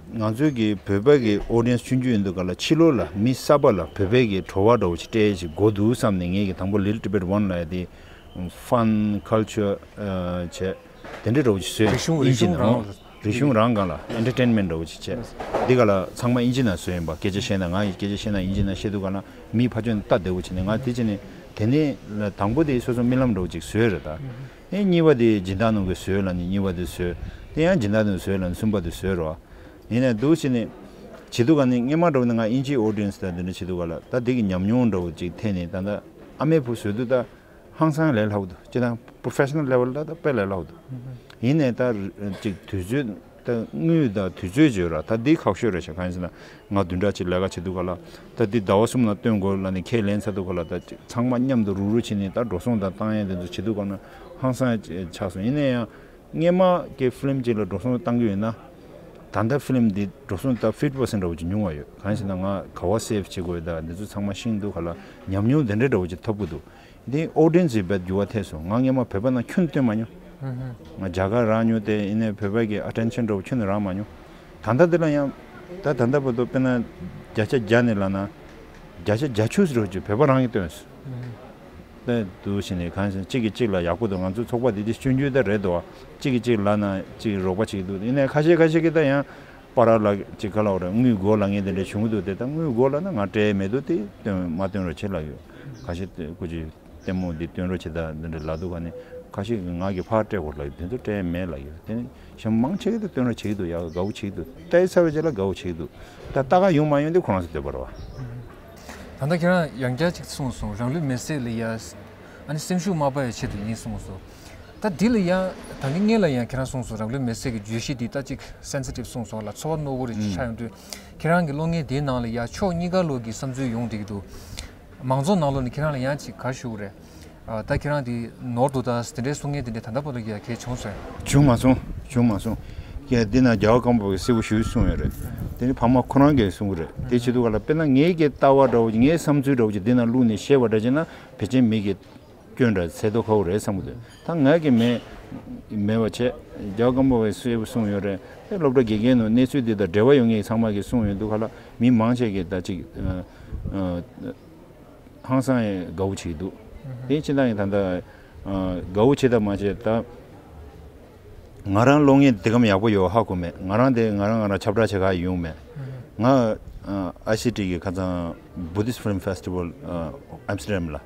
ང་ཚོའི་གི་བོད་པ་གི་ཨོ་ཌི་ཡན་སི་ཆུང་ཆུང་ཡིན་འདུག་ག་ལ་ཕྱི་ལོགས་ལ་མི་གསར་པ་ལ་བོད་པའི་གི་བྲོ་བ་འདྲ་བོ་ཅིག་སྤྲད་ཅིག་དགོས་འདུག་བསམ་ནས་ངས་གི་དང་པོ་Little Tibet One་ལབ་ཡ་དེ་Fun Culture་བྱས། དེ་འདྲ་འདྲ་བོ་ཅིག་བཟོས། རིག་གཞུང་ཨིན་ཇི་ནང་རིག་གཞུང་རང་། རིག་གཞུང་རང་སྒང་ལ་ཨེན་ཊར་ཊེན་མེན་ཊི་འདྲ་བོ་ཅིག་བྱས། འདི་ག་ལ་ཚང་མ་ཨིན་ཇི་ནང་བཟོས་ཡིན་པ་སྐད་ཆ་བཤད་ན་ང་ཡི་སྐད་ཆ་བཤད་ན་ཨིན་ཇི་ནང་བཤད་དུས་ག་ལ་མི་ཕར་ཕྱོགས་ནས་ལྟ་བདེ་བོ་བྱས་ནས་ང་དེ་བྱས་ནས་དེ་ནས་དང་པོ་དེ་སོ་སོ་རྨི་ལམ་འདྲ་བོ་ཅིག་བཟོས་རེད་ད། ཨེ་གཉིས་པ་དེ་སྦྱིན་བདག་ནང་གིས་བཟོས་ལ་ནི་གཉིས་པ་དེ་བཟོས། དེ་ཡང་སྦྱིན་བདག་ནང་བཟོས་ལ་ནི་གསུམ་པ་དེ་བཟོས་རོ། ཡིན་ནས་འདུག་བྱས་ནས་བྱེད་དུས་ག་ནས་སྔོན་མ་འདྲ་བོ་ནི་ང་ཨིན་ཇི་ཨོ་ཌི་ཡན་སི་དང་དེ་འདྲ་བྱེད་དུས་ག་ལ་ད་དེ་གི་ཉམས་མྱོང་འདྲ་བོ་ཅིག་ཐད་ནས་ད་ལྟ་ཨ་མའི་བུ་བཟོས་དུས་ད། ཧང་སང་ལས་སླ་པོ་འདུག་སྤྱིར་བཏང་པོ་རོ་ཕེ་ཤ་ནལ་ལེ་ཝལ་ལ་ད་དཔེ་ལས་སླ་པོ་འདུག་ཡིན་ནའི་ད་ཅིག་དུས་ཚོད་ད་དངུལ་དང་དུས་ཚོད་བརྗོད་ར་ད་འདི་ཁག་ཤོས་རེད་ཤག་གང་ཡིན་ཟེར་ན་ང་བདུན་ཕྲག་གཅིག་ལས་ཀ་བྱེད་དུས་ག་ལ་ད་འདི་ཟླ་བ་གསུམ་ལ་སྟོན་དགོས་ལ་ནི་ཁས་ལེན་ཚར་དུས་ག་ལ་ད་ཅིག་ཚང་མ་མཉམ་དུ་རུག་རུག་བྱས་ནས་ད་འགྲོ་སོང་དང་བཏང་ཡས་དེ་ཚོ་བྱེད་དུས་ག་ན་ཧང་སང་ཆགས་སོང་། ཡིན་ནའི་ཡང་སྔོན་མ་གི་ཕི་ལིམ་ཅིག་ལ་འགྲོ་སོང་བཏང་གི་ཡོད་ན་ད་ལྟ་ཕི་ལིམ་འདི་འགྲོ་སོང་ད་ཕིབ་ཊི་པར་སེན་ཊི་འདྲ་བོ་ཅིག་ཉུང་བ་ཡོད། གང་ཡིན་ཟེར་ན་ང་ག་བ་སེབ་བྱེད་དགོས་ད་འདི་ཚོ་ཚང་མ་ཤེས་འདུག་ག་ལ་ཉམས་མྱོང་དེ་འདྲ་འདྲ་བོ་ཅིག་ཐོབ་གི་འདུག་དེ་ཨོ་ཌི་ཡན་སི་ཡི་བད་འགྱུར་བ་ཐེབས་སོང་། ང་སྔོན་མ་བོད་པ་ནང་ཁྱོན་ནས་སྟོན་མ་མྱོང་། ང་རྒྱ་གར་རག་མྱོང་སྟེ་ཡིན་ནའི་བོད་པ་གི་ཨ་ཊེན་ཤན་འདྲ་བོ་ཁྱོན་ནས་རག་མ་མྱོང་། ད་ལྟ་འདི་ལ་ཡང་ད་ད་ལྟ་བར་དུ་དཔེར་ན་བརྒྱ་ཆ་བརྒྱ་ནས་ལབ་ན་བརྒྱ་ཆ་བརྒྱད་ཅུ་ཟེར་བ་ཅིག་བོད་པ་རང་གིས་སྟོན་སོང་། ད་འདུག་བྱས་ནས་གང་ཟེར་གཅིག་གིས་གཅིག་ལ་ཡག་པོ་འདུག་ང་ཚོའི་ཚོགས་པ་འདི་དེ་སྐྱོན་བརྗོད་ད་རེད་འདུག་བ། གཅིག་གིས་གཅིག་ལབ་ན་གཅིག་རོགས་པ་བྱེད་ཀྱི་འདུག་ཡིན་ནའི་ཁ་ཤས་ཁ་ཤས་ཀྱིས་ད་ཡང་པ་ར་ལ་གཅིག་ག་ལ་བ་རེད་དངུལ་དགོས་ལབ་མཁན་དེ་འདྲ་བྱུང་གི་འདུག་དེ་ད་དངུལ་དགོས་ལབ་ན་ང་སྤྲད་མེད་འདུག་དེ་སྟོན་མ་སྟོན་རོགས་བྱེད་ལབ་ཡོད། ཁ་ཤས་དེ་སྐུ་མཁྱེན། ལྟད་མོ་འདི་སྟོན་རོགས་བྱེད་དང་འདི་འདྲ་ལབ་འདུག་ག་ནི་ཁ་ཤས་ཀྱིས་ང་གིས་ཕར་སྤྲད་དགོས་ལབ་ཡོད། དེ་ཚོ་སྤྲད་མེད་ལབ་ཡོད། དེ་ནི་གཞན་མང་ཆེ་གིས་དེ་སྟོན་རོགས་བྱེད་ཀྱི་འདུག་ཡ་དགའ་བོ་བྱེད་ཀྱི་འདུག་ལྟ་ཚར་བའི་རྗེས་ལ་དགའ་བོ་བྱེད་ཀྱི་འདུག་ད་ལྟ་ག་ཡོང་མ་ཡོང་དེ་ཁོ་རང་ཚོ་འདོད་པ་རེད་བ། ད་ལྟ་ཁྱེད་རང་ཡང་བསྐྱར་ཅིག་གསུངས་སོང་རང་ལུས་མེར་སྲེག་ལ་ཡ་ཨ་ནི་སེམས་ཤུགས་མ་སྤར་བའི་ཆེད་དུ་ཡིན་གསུངས་སོང་། ད་འདི་ལ་ཡང་ད་གིན་སྔོན་ལ་ཡང་ཁྱེད་རང་གསུངས་སོང་རང་ལུས་མེར་སྲེག་གི་བརྗོད་གཞི་འདི་ད་ཅིག་སེན་སི་ཊིབ་གསུངས་སོང་ལ་ཚོར་བ་རྣོ་པོ་རེ་ཆགས་ཡོང་དུས་ཁྱེད་རང་གི་གློག་བརྙན་དེའི་ནང་ལ་ཡ་ཕྱོགས་གཉིས་ཀ་ལོག་གི་བསམ་ཚུལ་ཡོང་བསྡད་ཀྱི་འདུག་མང་ཚོགས་ནང་ལོགས་ནས་ཁྱེད་རང་ལ་ཡང་ཅིག་ག་རེ་ཞུ་དགོས་རེད། ཨ། ད་ཁྱེད་རང་འདི་ནོར་འདུག་ད་དེ་འདྲའི་གསུང་མཁན་དེ་འདྲ་ད་ལྟ་བར་དུ་ཡ་གལ་བྱུང་སོང་། བྱུང་མ་སོང་། བྱུང་མ་སོང་། ཀྱེ་འདི་ན་རྒྱལ་བ་ཀརྨ་པ་གིས་གསལ་པོ་ཞེ་པོ་གསུངས་ཡོད་རེད། དེ་ནི་ཕ་མ་ཁོ་རང་གིས་གསུང་གི་རེད། དེ་བྱེད་དུས་ག་ལ་དཔེར་ན་ངེད་ཀྱི་ལྟ་བ་འདྲ་བོ་ངའི་བསམ་ཚུལ་འདྲ་བོ་ཅིག་འདི་ན་བླུགས་ནས་བཤད་པ་འདྲ་བྱས་ན་ཕལ་ཆེར་མི་གིས་སྐྱོན་འདྲ་འཚོལ་མདོག་ཁ་པོ་རེད་བསམ་གི་འདུག་ད་ང་གིས་མེད་མེད་པ་བྱས། རྒྱལ་བ་ཀརྨ་པ་གིས་གསལ་པོ་གསུངས་ཡོད་རེད། དེ་སློབ་གྲྭ་དགེ་རྒན་ནང་གནས་ཚུལ་འདི་དང་འབྲེལ་བ་ཡོད་མཁན་ཚང་མ་གིས་གསུངས་ཡོད་འདུག་ག་ལ། མི་མང་ཆེ་གིས་ད་ཅིག་ཨ། ཨ། ཧང་སང་ཡང་དགའ་བོ་བྱེད་ཀྱི་འདུག་དེ་ཕྱི་ནང་གི་ད་ལྟ་ཨ། དགའ་བོ་བྱེད་ད་མ་བྱེད་ད། ང་རང་གློག་བརྙན་དེ་གམ་ཡག་པོ་ཡོད་ཧ་གོ་མེད། ང་རང་དེ་ང་རང་ང་རང་ཁྱབ་བསྒྲགས་བྱེད་ག་ཡོང་མེད། ང་ཨ། ཨའི་སི་ཊི་གི་ཁ་སང་Buddhist Film Festival ཨ། Amsterdam ལ།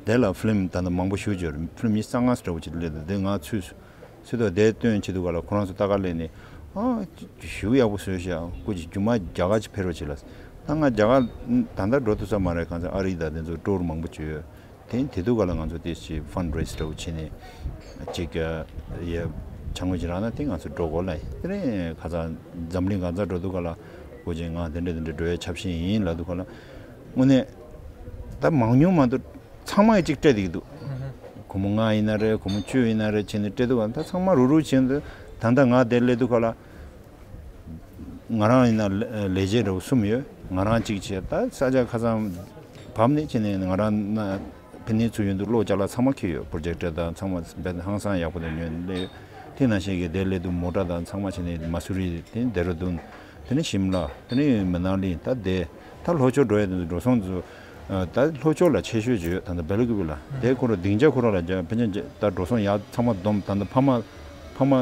དེ་ལ་ཕི་ལིམ་ད་ལྟ་མང་པོ་ཞེ་པོ་ཅིག་ཡོད་རེད། ཕི་ལིམ་ཉི་ཤུ་རྩ་ལྔ་ཙམ་འདྲ་བོ་ཅིག་སླེབས་འདུག་དེ་ང་ཚུད་ཚུད་དུ་དེ་སྟོན་བྱེད་དུས་ག་ལ་ཁོ་རང་ཚོ་ལྟ་ག་སླེབས་ནས། ཨ། ཞེ་པོ་ཡག་པོ་བཟོས་ཤག་སྐུ་མཁྱེན། རྒྱུ་མ་རྒྱ་གར་ཅིག་ཕེབས་རོགས་བྱེད་ལ། ད་ང་རྒྱ་གར་ད་ལྟ་འགྲོ་ཐུབ་ས་མ་རེད། གང་ཟེར་ཨ་རི་དང་དེ་ཚོ་ཊུར་མང་པོ་བྱས་ཡོད། དེ་དེ་དུས་ག་ལ་ང་ཚོ་དེ་ཅིག་ཕན་རེ་སི་འདྲ་བོ་བྱས་ནས་ཅིག་ཡ་ཆ་དངོས་ཅིག་རག་ན་དེ་ང་ཚོ་འགྲོ་དགོས་ལ། དེ་ནས་ཁ་སང་འཛམ་གླིང་གང་སར་འགྲོ་དུས་ག་ལ་སྐུ་མཁྱེན་ང་དེ་འདྲ་དེ་འདྲ་འགྲོ་ཡའི་ཆ་ཤས་ཡིན་ལབ་དུས་ག་ལ། དངོས་གནས་ད་མང་ཉུང་མ་གཏོགས་ཚང་མ་གིས་ཅིག་སྤྲད་བསྡད་ཀྱི་འདུག་སྒོར་མོ་ལྔ་ཡིན་ན་རེད། སྒོར་མོ་བཅུ་ཡིན་ན་རེད། བྱས་ནས་སྤྲད་དུས་ག་ལ་ད་ཚང་མ་རུག་རུག་བྱས་ནས། ད་ལྟ་ང་དེ་སླེབས་དུས་ག་ལ། ང་རང་ཡིན་ན་ལས་ལས་བྱེད་འདྲ་བོ་གསུམ་ཡོད། ང་རང་གཅིག་བྱས། ད་ས་ཆ་ཁ་སང་བབས་ནས་བྱས་ནས་ང་རང་ན་ཕན་ནུས་ཚུལ་ཡོད་འདུག་གློག་ཅ་ལག་ཚང་མ་འཁྱེར་ཡོད། པོ་རོ་ཇེག་ཊར་དང་ཚང་མ་དཔེ་ཧང་སང་ཡག་པོ་དང་ཉོས་སླེབས་ཡོད། དེ་ནང་བཞིན་གྱི་དེ་སླེབས་དུས་མོ་ཊ་དང་ཚང་མ་བྱས་ནས་མ་སུ་རི། དེ་ནས་ལྡེ་ར་ལྡུན། དེ་ནས་ཤིམ་ལ། དེ་ནས་མ་ན་ལི། ད་དེ་ད་ལྷོ་ཕྱོགས་འགྲོ་ཡ་དེ་ཚོ་འགྲོ་སོང་ཚོ། ད་ལྷོ་ཕྱོགས་ལ་ཆེ་ཤོས་ཅིག་ཡོད། ད་ལྟ་སྦེལ་ཀུ་པེ་ལ། དེ་ཁོ་རང་སྡིངས་ཆ་ཁོ་རང་ལ་རྒྱ་ཕན་ཆད་ད་འགྲོ་སོང་ཡག་ཚང་མ་བསྡོམས། ད་ལྟ་ཕ་མ་ཕ་མ་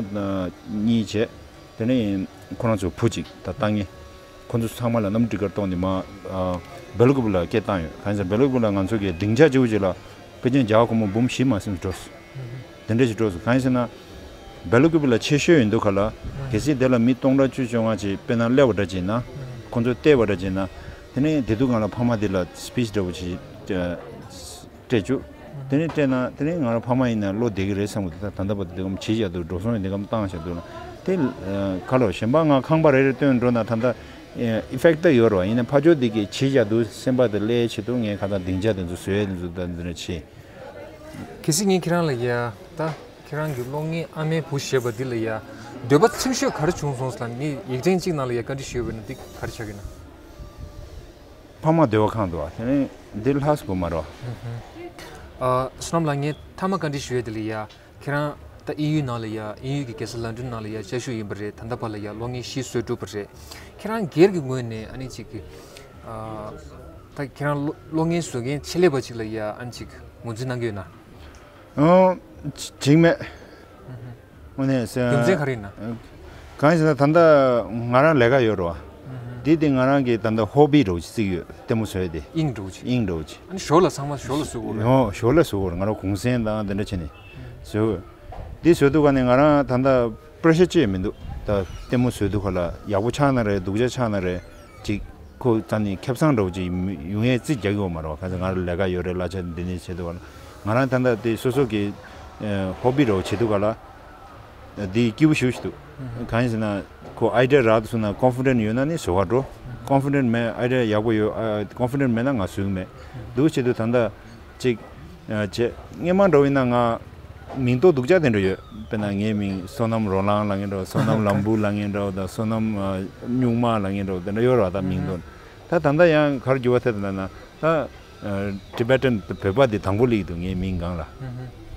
གཉིས་བྱས། དེ་ནས་ཁོ་རང་ཚོ་བུ་གཅིག་ད་ལྟ་ངས་ཁོ་ཚོ་ཚང་མ་ལ་གནམ་གྲུ་ཁར་གཏོང་ནས་མར་ཨ། སྦེལ་ཀུ་པེ་ལ་སྐད་བཏང་ཡོད། གང་ཡིན་ཟེར་ན་སྦེལ་ཀུ་པེ་ལ་ང་ཚོ་གི་སྡིངས་ཆ་གཅིག་པོ་ཅིག་ལ་ཕལ་ཆེར་རྒྱ་གར་སྒོར་མོ་འབུམ་བཞི་མ་ཟིན་འགྲོ་སོང་། དེ་འདྲ་ཞིག་འགྲོ་སོང་། གང་ཡིན་ཟེར་ན་སྦེལ་ཀུ་པེ་ལ་ཆེ་ཤོས་ཡིན་དུས་ག་ལ། གལ་སྲིད་དེ་ལ་མི་སྟོང་ཕྲག་བཅུ་བཅོ་ལྔ་ཅིག་དཔེར་ན་སླེབས་པ་འདྲ་བྱས་ན། ཁོ་ཚོས་བལྟས་པ་འདྲ་བྱས་ན། དེ་ནས་དེ་དུས་སྒང་ལ་ཕ་མ་དེ་ལ་སི་པི་ཆི་འདྲ་བོ་ཅིག་སྤྲད་བཅུག་དེ་ནས་སྤྲད་ན་དེ་ནས་ང་རང་ཕ་མ་ཡིན་ན་བློ་བདེ་གི་རེད་བསམ་གི་འདུག་ད་ད་ལྟ་བར་དུ་དེ་གམ་བྱས་བཞག་འདུག་འགྲོ་སོང་ཡང་དེ་གམ་བཏང་བཞག་འདུག་ལ། དེ་ཁ་ལོ་གཞན་པ་ང་ཁང་པ་རེ་རེ་སྟོན་འགྲོ་ན་ད་ལྟ་ཨི་ཕེག་ཊི་ཡོད་རེད་བ། ཡིན་ན་ཕར་ཕྱོགས་དེ་གི་བྱས་བཞག་འདུག་སེམས་པ་དེ་སླེབས་ཆེད་དུ་ངས་ཁ་སང་སྡིངས་ཆ་དེ་ཚོ་བཟོས་དེ་ཚོ་ད་འདི་འདྲ་བྱས། གལ་སྲིད་ངས་ཁྱེད་རང་ལ་ཡ་ད་ཁྱེད་རང་གི་གློག་བརྙན་ཨ་མའི་བུ་ཞེས་པ་འདི་ལ་ཡ་འདོད་པ་ཆེན་ཤོས་ག་རེ་བྱུང་སོང་ཟེར་ན། ངས་ཡིག་ཕྲེང་གཅིག་ནང་ལ་ཡ་བཀའ་འདྲི་ཞུས་པ་ཡིན་ན་འདི་ག་རེ་ཆགས་ཀྱི་ན། ཕ་མ་བདེ་བ་ཁེངས་འདུག་བ། དེ་ནས་འདི་ལྷག་སུ་དགོས་མ་རེད་བ། ཨ། བསོད་ནམས་ལགས། ངས་མཐའ་མ་བཀའ་འདྲི་ཞུ་ཡས་དེ་ལ་ཡ། ཁྱེད་རང་ད་དབྱིན་ཡུལ་ནང་ལ་ཡ། དབྱིན་ཡུལ་གྱི་རྒྱལ་ས་ལན་ཀྲན་ནང་ལ་ཡ་བཅའ་བཞུགས་ཡིན་པ་རེད། ད་ལྟ་བར་ལ་ཡ་གློག་བརྙན་བཞི་བཟོས་གྲུབ་པ་རེད། ཁྱེད་རང་སྒེར་གྱི་ངོས་ནས་ཨ་ནི་ཅིག་གི་ཨ། ད་ཁྱེད་རང་གློག་གློག་བརྙན་བཟོ་མཁན་ཆེད་ལས་པ་ཅིག་ལ་ཡ་ཨ་ནི་ཅིག་ངོས་འཛིན་གནང་གི་ཡོད་ན། ཨང་། བྱེད་མེད། དངོས་གནས་ཟེར། རྒྱུ་མཚན་ག་རེ་ཡིན་ན། གང་ཡིན་ཟེར་ན་ད་ལྟ་ང་རང་ལས་ཀ་ཡོད་རེད་བ། འདི་དེ་ང་རང་གི་ད་ལྟ་ཧོ་བི་འདྲ་བོ་ཅིག་བརྩི་གི་ཡོད། ལྟད་མོ་བཟོ་ཡ་དེ། དབྱིངས་འདྲ་བོ་ཅིག་དབྱིངས་འདྲ་བོ་ཅིག་ཨ་ནི་ཞོར་ལ་ཚང་མ་ཞོར་ལ་བཟོ་དགོས་རེད། ཡོ། ཞོར་ལ་བཟོ་དགོས་རེད། ང་རང་གུང་སེང་དང་དེ་འདྲ་བྱས་ནས་བཟོ་དགོས། འདི་བཟོ་དུས་ག་ནས་ང་རང་ད་ལྟ་པེ་རེ་ཤར་ཅི་ཡང་མི་འདུག་ད་ལྟད་མོ་བཟོ་དུས་ག་ལ་ཡག་པོ་ཆགས་ན་རེད། སྡུག་ཅག་ཆགས་ན་རེད། ཅིག་ཁོ་རྩ་ནས་ཁེ་བཟང་འདྲ་བོ་ཅིག་ཡོང་ཡས་རྩིས་རྒྱག་གི་ཡོད་མ་རེད་བ། ག་ཚོད་ང་རང་ལས་ཀ་ཡོད་རེད། གླ་ཆ་འདི་ནས་བྱེད་དུས་ག་ལ་ང་རང་ད་ལྟ་དེ་སོ་སོ་གི་ཧོ་བི་འདྲ་བོ་བྱེད་དུས་ག་ལ། འདི་སྐྱིད་པོ་ཞེ་པོ་ཞིག་འདུག་གང་ཡིན་ཟེར་ན་ཁོ་ཨའི་ཌི་ཡ་རག་ཏུ་སོང་ན་ཀོན་ཕི་ཌེན་ཊི་ཡོད་ན་ནི་བཟོ་ག་འགྲོ། ཀོན་ཕི་ཌེན་ཊི་མེད། ཨའི་ཌི་ཡ་ཡག་པོ་ཡོད། ཨ། ཀོན་ཕི་ཌེན་ཊི་མེད་ན་ང་བཟོ་གི་མེད། འདུག་བྱེད་དུས་ད་ལྟ་ཅིག་ཨ། བྱས། སྔོན་མ་འདྲ་བོ་ཡིན་ན་ང་མིང་ཐོ་སྡུག་ཅག་དེ་འདྲ་ཡོད། དཔེར་ན་ངའི་མིང་བསོད་ནམས་རོ་ལངས་ལབ་མཁན་འདྲ་བོ། བསོད་ནམས་ལམ་བུ་ལབ་མཁན་འདྲ་བོ་དང་། བསོད་ནམས་ཨ། སྨྱུག་མ་ལབ་མཁན་འདྲ་བོ་དེ་འདྲ་ཡོད་རེད་བ། ད་མིང་ཐོ། ད་ད་ལྟ་ཡང་ག་རེ་འགྱུར་བ་ཐེབས་འདུག་ལབ་ན། ད་ཨ། ཊི་བེ་ཊན་བོད་པ་དེ་དང་པོ་སླེབས་ཀྱི་འདུག་ངའི་མིང་སྒང་ལ།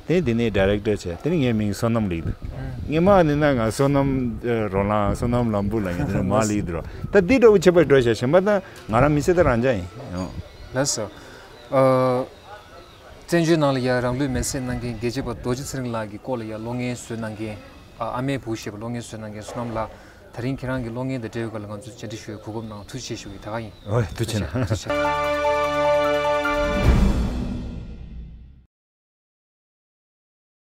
དེ་དེ་ནས་ཌའི་རེག་ཊར་བྱས། དེ་ནས་ངའི་མིང་བསོད་ནམས་སླེབས་ཀྱི་འདུག་སྔོན་མ་ནི་ན་ང་བསོད་ནམས་ཨ། རོ་ལངས། བསོད་ནམས་ལམ་བུ་ལབ་མཁན་དེ་འདྲ་མར་སླེབས་ཀྱི་འདུག་ར། ད་འདི་འདྲ་བོ་བྱས་པ་འགྲོ་བྱས། གཞན་པ་ད་ང་རང་མི་ཚེ་ད་རང་འཇགས་ཡིན། ཡོང་། ལགས་སོ། ཨ། བཙན་བྱོལ་ནང་ལ་ཡ་རང་ལུས་མེར་སྲེག་གནང་མཁན་རྒྱལ་གཅེས་པ་རྡོ་རྗེ་ཚེ་རིང་ལགས་ཀྱི་སྐོར་ལ་ཡ་གློག་བརྙན་བཟོས་གནང་མཁན། ཨ། ཨ་མའི་བུ་ཞེས་པ་གློག་བརྙན་བཟོས་གནང་མཁན་བསོད་ནམས་ལགས། དེ་རིང་ཁྱེད་རང་གི་གློག་བརྙན་དང་འབྲེལ་བའི་སྐོར་ལ་ང་ཚོས་བཅར་འདྲི་ཞུ་བའི་གོ་སྐབས་གནང་བ་ཐུགས་རྗེ་ཆེ་ཞུ་གི། ད་ག་ཡིན། ཨོ། ཐུགས་རྗེ་གནང་། ཐུགས་རྗེ་ཆེ།